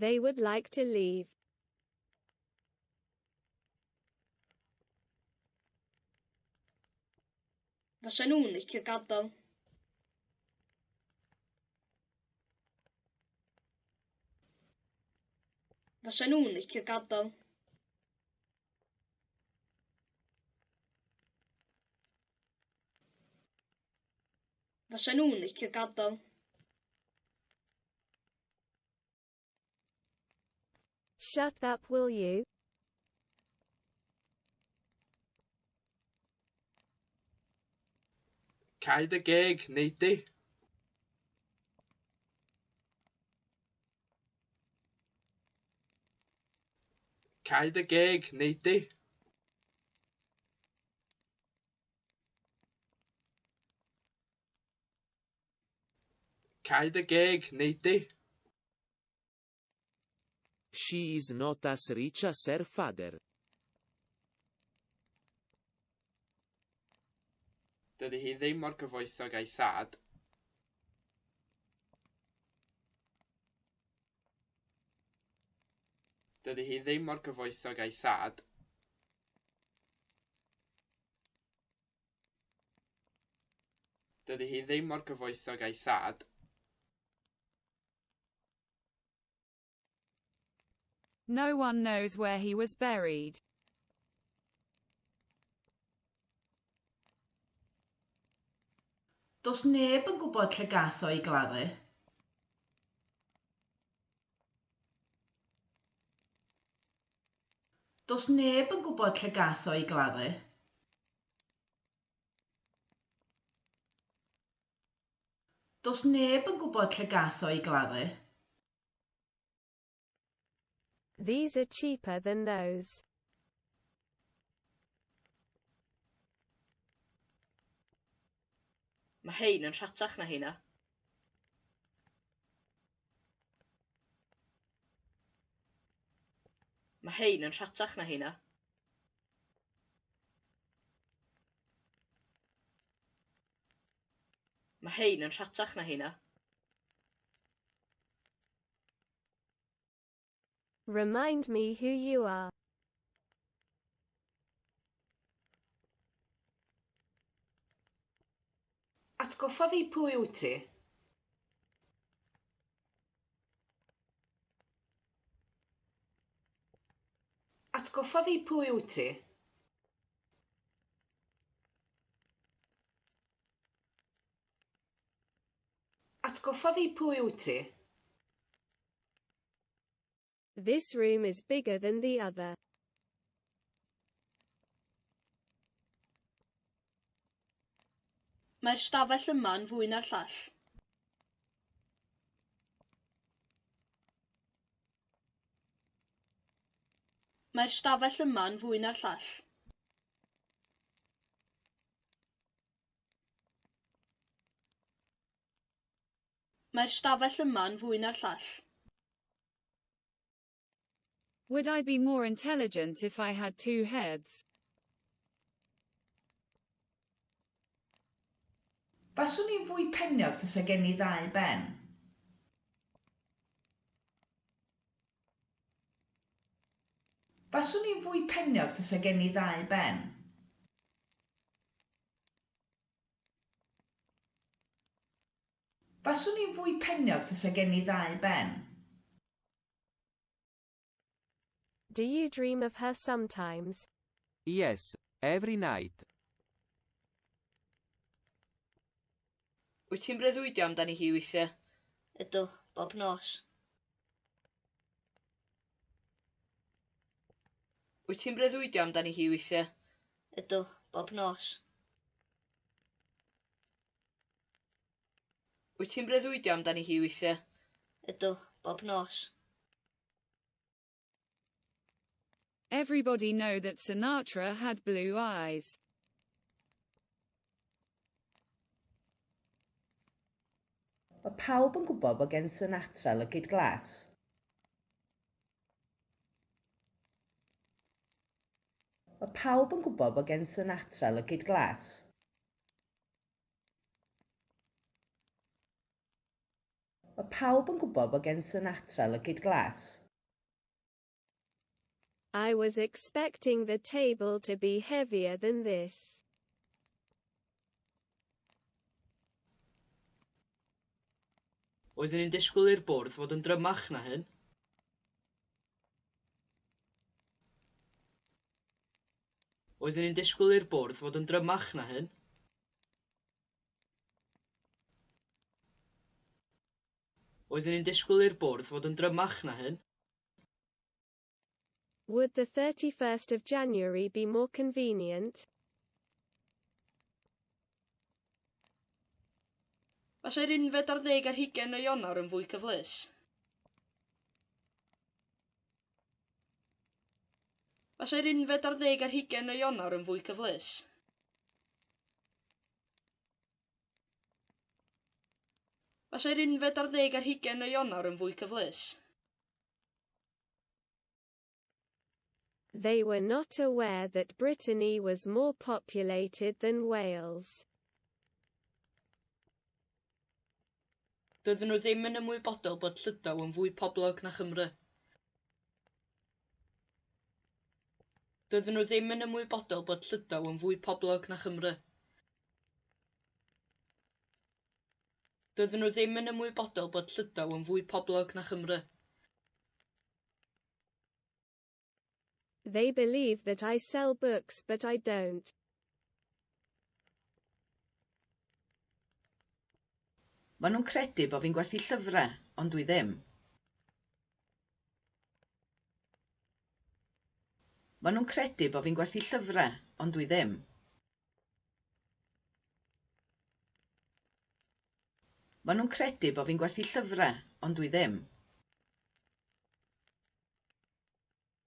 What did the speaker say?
They would like to leave. Fysa nhw'n licio gadael. Fysa nhw'n licio gadael. Fysa nhw'n licio gadael. Shut up will you? Cau dy geg, wnei di. Cau dy geg, wnei di. Cau dy geg, wnei di. She is not as rich as her father. Dydy hi ddim mor gyfoethog â'i thad. Dydy hi ddim mor gyfoethog â'i thad. Dydy hi ddim mor gyfoethog â'i thad. No one knows where he was buried. Does neb yn gwybod lle gath o'i gladdu. Does neb yn gwybod lle gath o'i gladdu. Does neb yn gwybod lle gath o'i gladdu. These are cheaper than those. Mae hein yn rhatach na heina. Mae hein yn rhatach na heina. Mae hein yn rhatach na heina. Remind me who you are. Atgoffa fi pwy wyt ti. Atgoffa fi pwy wyt ti. Atgoffa fi pwy wyt ti. This room is bigger than the other. Mae'r stafell yma'n fwy na'r llall. Mae'r stafell yma'n fwy na'r llall. Mae'r stafell yma'n fwy na'r llall. Would I be more intelligent if I had two heads? Faswn i'n fwy peniog tasa gen i ddau ben. Faswn i'n fwy peniog tasa gen i ddau ben. Faswn i'n fwy peniog tasa gen i ddau ben. Do you dream of her sometimes? Yes, every night. Wyt ti'n breuddwydio amdani hi weithiau? Ydw, bob nos. Wyt ti'n breuddwydio amdani hi weithiau? Ydw, bob nos. Wyt ti'n breuddwydio amdani hi weithiau? Ydw, bob nos. Everybody know that Sinatra had blue eyes. Mae pawb yn gwybod bod gen Sinatra lygaid glas. Mae pawb yn gwybod bod gen Sinatra lygaid glas. Mae pawb yn gwybod bod gen Sinatra lygaid glas. I was expecting the table to be heavier than this. Oeddwn i'n disgwyl i'r bwrdd fod yn drymach na hyn. Oeddwn i'n disgwyl i'r bwrdd fod yn drymach na hyn. Oeddwn i'n disgwyl i'r bwrdd fod yn drymach na hyn. Would the 31st of January be more convenient? Fasai'r 21 o Ionawr yn fwy cyfleus? Fasai'r 21 o Ionawr yn fwy cyfleus? Fasai'r 21 o Ionawr yn fwy cyfleus? They were not aware that Brittany was more populated than Wales. Doedden nhw ddim yn ymwybodol bod Llydaw yn fwy poblog na Chymru. Doedden nhw ddim yn ymwybodol bod Llydaw yn fwy poblog na Chymru. Doedden nhw ddim yn ymwybodol bod Llydaw yn fwy poblog na Chymru. They believe that I sell books, but I don't. Maen nhw'n credu bod fi'n gwerthu llyfrau, ond dwi ddim. Maen nhw'n credu bod fi'n gwerthu llyfrau, ond dwi ddim. Maen nhw'n credu bod fi'n gwerthu llyfrau, ond dwi ddim.